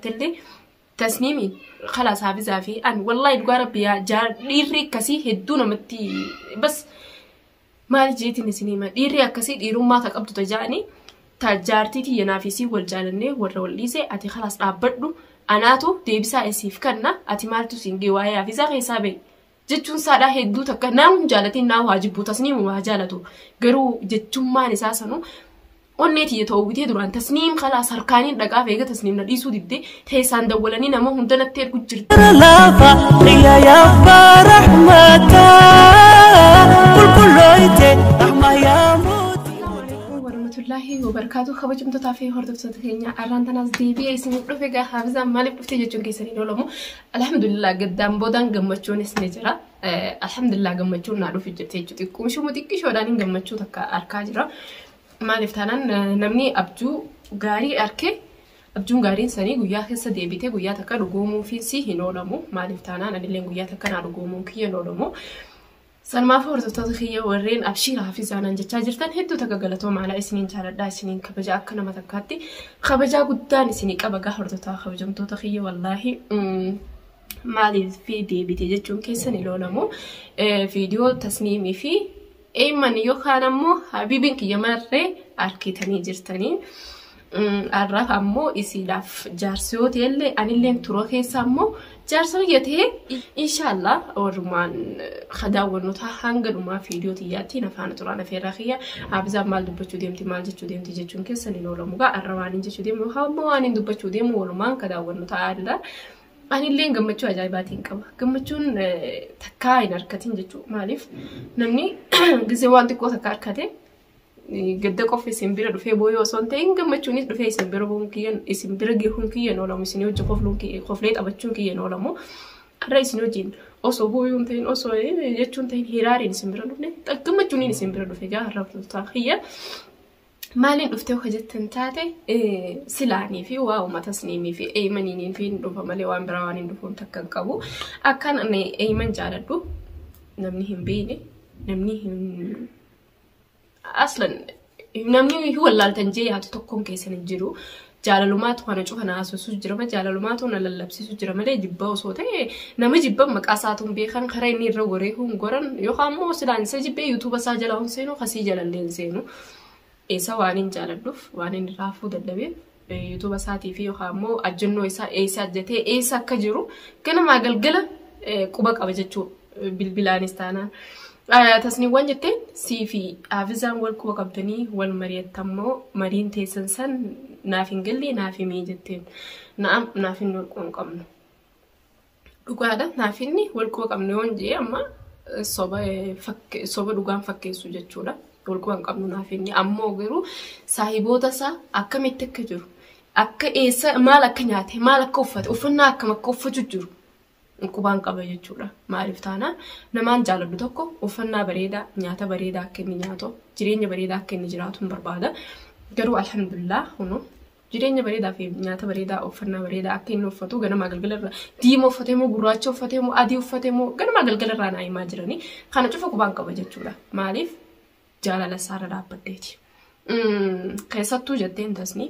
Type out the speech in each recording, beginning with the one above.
jiraattellee Tasniimi khalaas Haafizaa fi an wallahi dhugaa rabbi yaa jaar dhiirri akkasii hedduu namatti bas maal jeetiin isin hima dhiirri akkasii dhiirummaa ta qabdu ta ja'anii ta jaartii tiyya naaf isii wal jaalannee warra wal dhiise ati khalaas dhaabbadhu anaatu deebisaa isiif kanna ati maaltu siin gee waa'ee Haafizaa keessaa ba'i jechuun saadhaa hedduu takka naa hin jaalatin naa waa jibbu Tasniimuma haa jaalatu garuu jechummaan isaa sanu Onnee tiyya toowwitee duraan Tasniim kalaas harkaaniin dhaqaaf eega Tasniim na dhiisuu didde keessaan dawwalanii nama hunda natti ergu jirti. Laafa yaa yabbaa rahmataa qulqullooyte rahmaa yaa mootii. Assalamualaikum warahmatullahi wabarakatuh. Kabajamtootaa fi hordoftoota keenya arraan tanaas deebi'ee isiniif dhufe egaa Haafizaan maaliif dhufte jechuun keessanii hin oolamu. Alhamdulillah gaddaan boodaan gammachuunis ni jira. Alhamdulillah gammachuun naa dhufe jirti jechuudha. Xiqqumshuma xiqqishoodhaan hin gammachuu takka arkaa jira. Maaliif taanaan namni abjuu gaarii arke abjuun gaariin sanii guyyaa keessa deebitee guyyaa takka dhugoomuufiis hin oolamu. Maaliif taanaan anillee guyyaa takka naa dhugoomuun kiyya hin oolamu. Sanumaaf hordoftoota kiyya warreen abshiira Hafizaanaan jechaa jirtan hedduu takka galatoomaadha. Isiniin jaaladha, isiniin kabaja akka nama takkaatti kabajaa guddaan isinii qaba gaa hordoftoota kabajamtoota kiyya wallaahi. Maaliif deebite jechuun keessan hin oolamu. Viidiyoo Tasniimii fi Eeyman yookaan ammoo Habiibiin kiyya marree arkitanii jirtanii. Har'aaf ammoo isiidhaaf jaarsi yoo ta'ellee anilleen turoo keessa ammoo jaarsa kiyya ta'ee inshaallah warrumaan daawwannoota hanga dhumaa viidiyoo tiyyaatti na faana turaan afeerraa kiyya. Haafizaan maal dubbachuu deemti maal jechuu deemti jechuun keessan hin oolamu gaa har'a waan hin jechuu deemu yookaan ammoo waan hin dubbachuu deemu walumaan ka daawwannoota aadudha. Anilleen gammachuu ajaa'ibaatiin qaba. Gammachuun takkaa hin argatin jechuudha. Maaliif namni gisee waan xiqqoo takka argate gadda qofa isin bira dhufee booyuu osoo hin ta'in gammachuunis dhufee isin bira bu'uun kiyyan isin bira gahuun kiyyan oolamu isin hojii kofluun koflee taphachuun kiyyan oolamu. Har'a isin wajjin osoo booyuu hin ta'in osoo jechuun ta'in hiraariin isin bira dhufne gammachuun isin bira dhufe gaa har'a kiyya. Maaliin dhuftee akka jettan taate silaanii fi waa uummata Tasniimii fi Eeymaniiniin fi hin dhufa malee waan biraa waan hin dhufuun takka hin qabu. Akkaan ani Eeyman jaaladhu namni hin beekne namni hin aslan namni hin wallaaltan jee yaadu tokkoon keessan hin jiru. Jaalalumaatu kana cufa na haasofsiisu jira malee jaalalumaatu na lallabsiisu jira malee jibba osoo ta'e nama jibban maqaa isaatu hin beekan karaa inni irra goree hin goran yookaan immoo silaan isa jibbee yuutuuba isaa jala hin seenu kasii jalallee hin seenu. Isa waanin jaaladhuuf waanin irraa hafuu dadhabeef yuutuuba isaatii fi yookaan immoo ajjannoo isaa eessa ajjatee eessa akka jiru ganamaa galgala quba qaba jechuu bilbilaanis taanaan. Tasniiwwan jetteen sii fi Haafizaan wal quba qabdanii wal mari'attammoo mariin teessan san naaf hin galle naaf himii jetteen. Na'am naaf hin wal quba hin qabnu. Dhugaadha naaf inni wal quba qabnu yoon jee amma soba soba dhugaan fakkeessu jechuudha. Wal quba hin qabnu naaf inni ammoo garuu saahiboota isaa akkamitti akka jiru akka eessa maal akka nyaate maal akka uffate uffannaa akkam akka uffatu jiru qubaan qaba jechuudha. Maaliif taanaan namaan jaaladhu tokko uffannaa bareedaa nyaata bareedaa akka inni nyaatu jireenya bareedaa akka inni jiraatu hin barbaada. Garuu alhamdulillah kunoo Jireenya bareedaa fi nyaata bareedaa uffannaa bareedaa akka inni uffatu ganamaa galgala irraa diimaa uffatee moo gurraacha uffatee moo adii uffatee moo ganamaa galgala irraa naa himaa jiranii kana cufa qubaan qaba jechuudha. Maaliif jaalala isaarra dhaabbadheeti. Keessattuu jetteen tasni.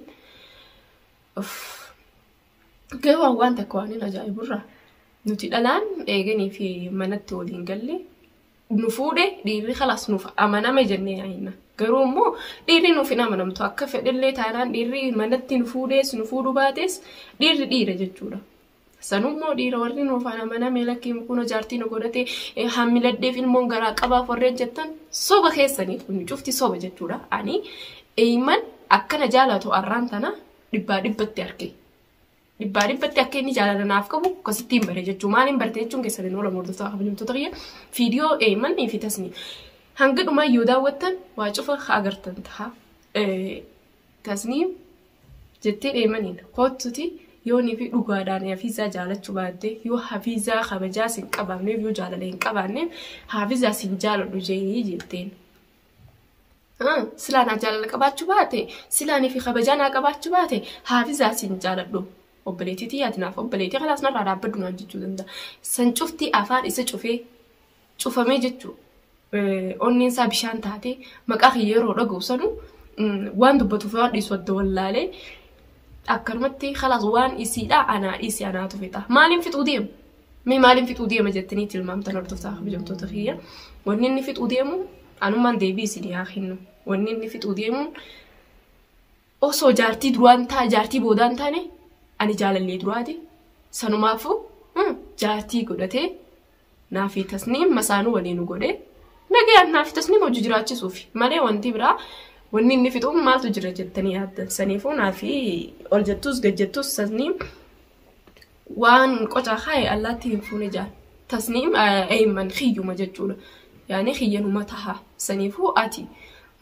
Garuu waan takka waan hin ajaa'iburraa nuti dhalaan eeganii fi manatti waliin galle nu fuudhe dhiirri kalaas nuuf amaname jennee yaadna. Garuu immoo dhiirri nuuf hin amanamtu akka fedhellee taanaan dhiirri manatti nu fuudhees nu fuudhuu baates dhiirri dhiira jechuudha. Sanummoo dhiira warri nuuf amaname lakkii kunoo jaartii nu godhate hammiladheef ilmoon garaa qabaaf warreen jettan soba keessanii kun cufti soba jechuudha. Ani Eeyman akkana jaalatu arraan tana dhibbaa dhibbatti arge. Dhibbaa dhibbatti akka inni jaalala naaf qabu akkasittiin bare jechuudha. Maaliin barte jechuun keessan hin oolamu hordoftoota kabajamtoota kiyya. Viidiyoo Eeymanii fi Tasnii. Hanga dhumaa yoo daawwattan waa cufa agartan ta'a. Tasniim jettee Eeymaniin koottuti yoonii fi dhugaadhaan Hafiizaa jaalachuu baatte yoo Hafiizaa kabajaa sin qabaanneef yoo jaalala hin qabaanneef Hafiizaa sin jaaladhu jeenii jetteen. Silaa naa jaalala qabaachuu baate, silaa fi kabajaa naa qabaachuu baate, Haafizaa sin jaaladhu. Obboleettii tiyyaati naaf obboleettii kalaas narraa dhaabbadhu naan jechuu danda'a. San cufti afaan isa cufee cufamee jechuu. Onneen isaa bishaan taatee maqaa kiyya yeroo dhaga'u sanu waan dubbatuuf waan dhiisu adda wallaalee Akkanumatti khalaas waan isiidha anaa isi anaatu fixa. Maaliin fixuu deemu? Mee maaliin fixuu deema jettanii tilmaamtan hordoftaa kabajamtoota kiyya. Wanni inni fixuu deemu anummaan deebii isinii haa kennu. Wanni inni fixuu deemuun osoo jaartii duraan taa jaartii boodaan taane ani jaalallee duraati. Sanumaafuu jaartii godhatee naafi Tasniim masaanuu waliin godhee nagayaan naafi Tasniim hojii jiraachisuufi malee wanti biraa wanni inni fixuun maaltu jira jettanii yaaddan. Saniifuu naafi ol jettus gad jettus Tasniim waan qocaa kaaye allaatti hin fuune jaal. Tasniim eeyman kiyyuma jechuudha. Yaani kiyyanuma taha. Saniifuu ati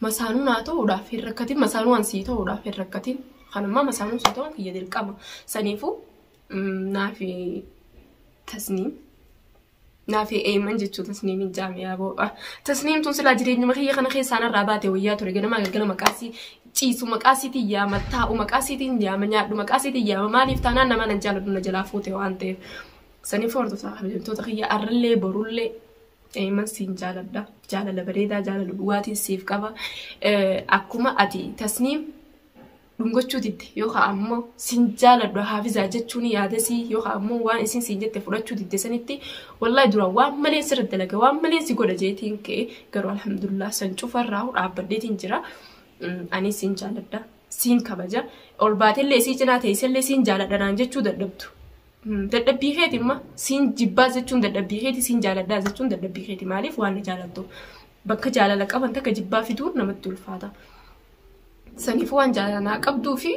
masaanuu naa ta'uudhaaf hin rakkatin, masaanuu an sii ta'uudhaaf hin rakkatin. Kanummaa masaanuu sii ta'uun kiyya dirqama. Saniifuu naafi Tasniim naafi eeyman jechuu Tasniim hin jaame yaa boo'a. Tasniim tun silaa jireenyuma kiyya kana keessaa narraa baate wayyaa ture. Ganamaa galgala maqaasii ciisu, maqaasiitiin yaama taa'u, maqaasiitiin yaama nyaadhu, maqaasiitiin yaama maaliif taanaan nama nan jaaladhu na jalaa fuute waan ta'eef. Saniif hordoftaa kabajamtoota kiyya arrallee borullee eeyman siin jaaladha. Jaalala bareedaa, jaalala dhugaatiin siif qaba. Akkuma ati Tasniim dhungachuu didde yookaan ammoo sin jaaladhu haafizaa jechuun yaadasii yookaan ammoo waan isin siin jette fudhachuu didde sanitti wallahi dura waan malee sirra dalaga waan malee si godha jeetiin ka'e, garuu alhamdulillah san cufarraa dhaabbadheetiin jira. Ani siin jaaladha, siin kabaja. Ol baatellee sii cinaa teessellee siin jaaladha naan jechuu dadhabdu. Dadhabbii keeti imma siin jibbaa jechuun dadhabbii keeti, siin jaaladhaa jechuun dadhabbii keeti. Maaliif waan na jaalattu bakka jaalala qaban takka jibbaa fiduun namatti ulfaata. Saniif waan jaalanaa qabduu fi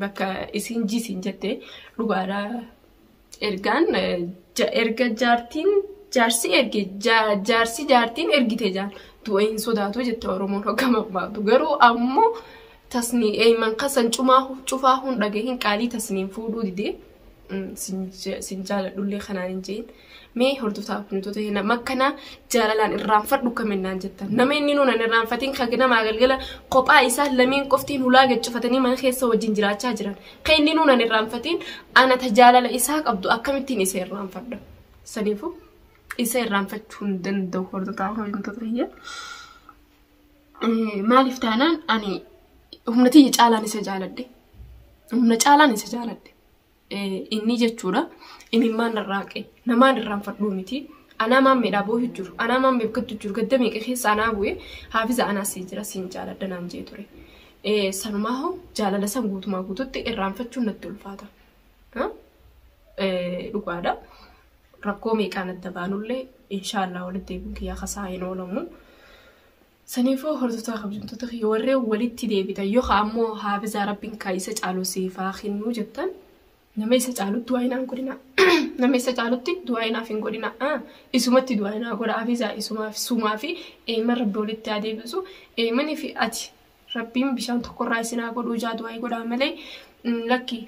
bakka isin jisiin jette dhugaadha. Ergaan erga jaartiin jaarsi erge jaarsi jaartiin ergite jaan du'a hin sodaatu jette Oromoon hoggama baatu. Garuu ammoo Tasnii eeyman kasan cumaa cufaa hun dhagahin qaalii Tasniin fuudhuu didee sin jaaladhullee kanaan hin jeen. Mee hordoftaa kabajamtoota keenya makkana jaalalaan irraanfadhu kaminnaan jettan. Nama inni nuun hin irraanfatin kan namaa galgala kophaa isaa lameen qoftiin hulaa gaccufatanii mana keessa wajjin jiraachaa jiran. Kan inni nuun hin irraanfatin ana ta jaalala isaa qabdu akkamittiin isa irraanfadha? Saniifuu isa irraanfachuu hin danda'u hordoftaa kabajamtoota keenya. Maaliif taanaan ani humna tiyya caalaan isa jaaladhe. Humna caalaan isa jaaladhe. Inni jechuudha imimmaan irraa qe namaan irraanfadhuu miti. Anaa maammeedhaa boohu jiru. Anaa maammeef gaddu jiru. Gadda meeqa keessa anaa bu'ee haafiza anaa sii jira siin jaaladha naan jee ture. Sanumaa hoo jaalala san guutumaa guututti irraanfachuun natti ulfaata. Dhugaadha. Rakkoo meeqaan adda baanullee inshaallah walitti deebiin kiyyaa kasaa hin oolamu. Saniifuu hordoftoota kabajamtoota kiyya warreen walitti deebitan yookaan ammoo haafizaa rabbiin kaa isa caalu siifaa kennuu jettan nama isa caalutti du'aa hinaan godhina. Nama isa caalutti du'aa hinaaf hin godhina. Isumatti du'aa hinaa godha haafizaa isumaaf sumaa fi eeman rabbi walitti haa deebisu. Eemanii fi ati rabbiin bishaan tokkorraa isin haa godhuu ijaa du'aa godhaa malee lakki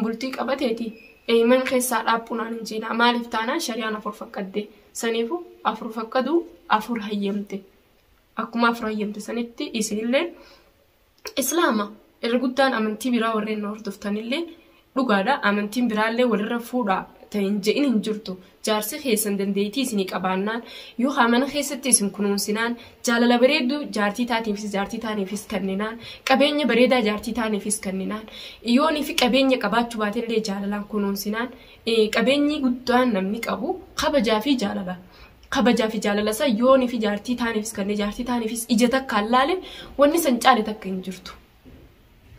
bultii qabateeti. Eeman keessaa dhaabbuunaan hin jeenaa. Maaliif taanaan shari'aan afur fakkadde. Saniifuu afur fakkaduu afur hayyamte. Akkuma afur hayyamte sanitti isinillee islaama irra guddaan amantii biraa warreen hordoftanillee dhugaadha. Amantiin biraallee walirra fuudhaa ta'in je'in hin jirtu. Jaarsi keessan dandeettii isinii qabaannaan yookaan mana keessatti isin kunuunsinaan jaalala bareedduu jaartii taatiifis jaartii taaniifis kenninaan qabeenya bareedaa jaartii taaniifis kenninaan yoonii fi qabeenya qabaachuu baatellee jaalalaan kunuunsinaan qabeenyi guddaan namni qabu kabajaa fi jaalala. Kabajaa fi jaalala isaa yoonii fi jaartii taaniifis kanneen jaartii taaniifis ija takkaan laale wanni san caale takka hin jirtu.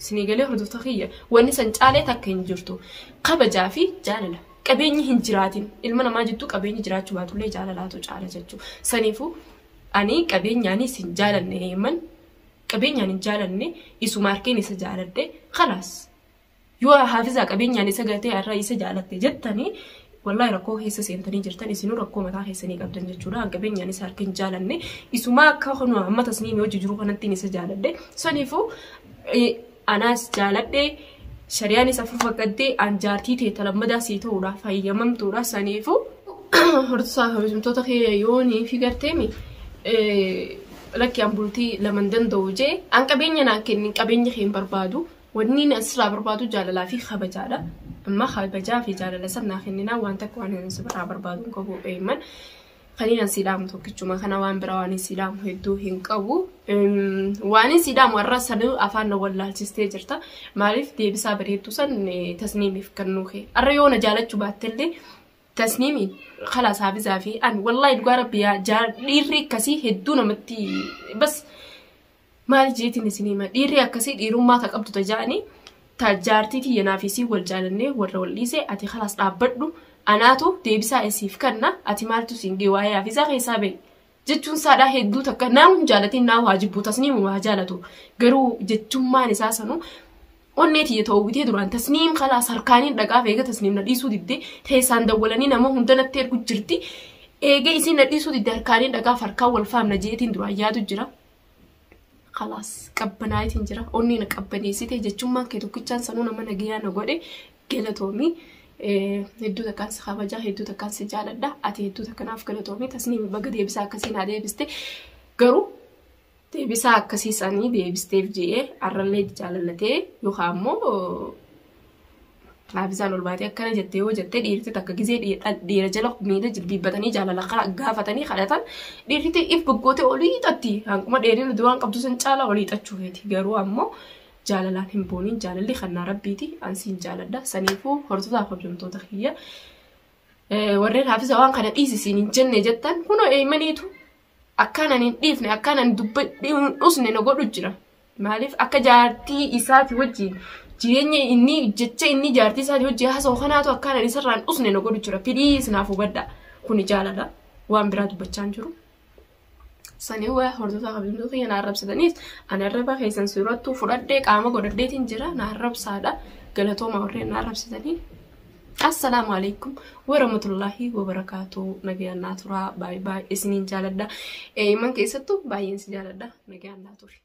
Isinii galee hordoftoota kiyya wanni san caalee takka hin jirtu. Kabajaa fi jaalala. Qabeenyi hin jiraatin ilma namaa jidduu qabeenyi jiraachuu baatullee jaalalaatu caala jechuudha. Saniifuu ani qabeenyaanis hin jaalanne eeman qabeenyaan hin jaalanne isuma harkeen isa jaaladhe khalaas. Yoo haafizaa qabeenyaan isa galtee har'a isa jaalatte jettanii wallahi rakkoo keessa seentanii jirtan, isinuu rakkoo mataa keessanii qabdan jechuudha. Qabeenyaan isa harka hin jaalanne isuma akka kunu amma Tasniin hojii jiru kanattiin isa jaaladhe. Saniifuu anaas jaaladhe shariyaanis afur fakkadde an jaartii ta'e talammadaa sii ta'uudhaaf hayyamamtuudha. Saniifuu hordofaa kabajamtoota kee yoonii fi garteemi lakki an bultii laman danda'u jee an qabeenya naa kennin, qabeenya kee hin barbaadu. Wanni inni asirraa barbaadu jaalalaa fi kabajaadha. Amma kabajaa fi jaalala san naa kenninaa waan takka waan inni asirraa barbaadu hin qabu eeman. Kaniin an sidaamu tokkichuma kana waan biraa waan sidaamu hedduu hin qabu. Waan sidaamu har'a sanuu afaan na wallaalchistee jirta. Maaliif deebisaa bareedduu san tasniimiif kennuu kee. Har'a yoo na jaalachuu baattellee tasniimi khalaas haafizaa fi an wallahi dhugaa rabbi dhiirri akkasii hedduu namatti bas maal jeetiin isin hima dhiirri akkasii dhiirummaa ta qabdu ta ja'anii ta jaartii tiyya naaf isii wal jaalannee warra wal dhiise ati khalaas dhaabbadhu anaatu deebisaa isiif kanna ati maaltu siin gee waa'ee haafizaa keessaa ba'i jechuun saadhaa hedduu takka naamu hin jaalatin naamu haa jibbu tasniimu haa jaalatu garuu jechummaan isaa sanuu onnee tiyya ta'uu duraan tasniim khalaas harkaaniin dhaqaaf eega tasniim na dhiisuu didde keessaan dawwalanii nama hunda natti ergu jirti eega isiin na dhiisuu didde harkaaniin dhaqaaf harkaan wal faamna jeetiin duraan yaadu jira. Khalaas qabbanaayitiin jira onnee na qabbaneessite jechummaan kee tokkichaan sanuu nama nagayaa na godhe galatoomii. Hedduu takkaan si kabajaa hedduu takkaan si jaaladha ati hedduu takkanaaf galatoomii tasniim baga deebisaa akkasii naa deebiste garuu deebisaa akkasii sanii deebisteef je'ee har'allee jaalallatee yookaan immoo haafizaan ol baatee akkana jettee yoo jettee dhiirti takka gizee dhiira jala miila jilbiibbatanii jaalala gaafatanii kadhatan dhiirti if goggootee olii hiixatti hanquma dheerina duraan qabdu san caalaa olii hiixachuu feeti garuu ammoo jaalalaan hin booniin jaalalli kannaa rabbiiti ansiin jaaladha saniifuu hordoftoota kabajamtoota kiyya warreen haafiza waan kana dhiisisiin hin jenne jettan kunoo eeymaniitu akkaan ani hin dhiifne akkaan ani hin dhusne na godhu jira. Maaliif akka jaartii isaati wajjin jireenya inni jecha inni jaartii isaati wajjin haasa'u kanaatu akkaan ani isarraa hin dhusne na godhu jira. Piliis naaf hubadhaa. Kuni jaalala waan biraa dubbachaa hin jiru. Sanii waa hordoftoota kabajamtoota kiyya na arrabsataniis ani arraba keessan suurattuu fudhadhee qaama godhadheetiin jira na arrabsaadha. Galatooma warreen na arrabsatanii. Assalaamu alaikum warahmatullahi wabarakaatuh. Nagayaan naa turaa. Baay'ee baay'ee isiniin jaaladha. Eeyyiman keessattuu baay'een si jaaladha. Nagayaan naa ture.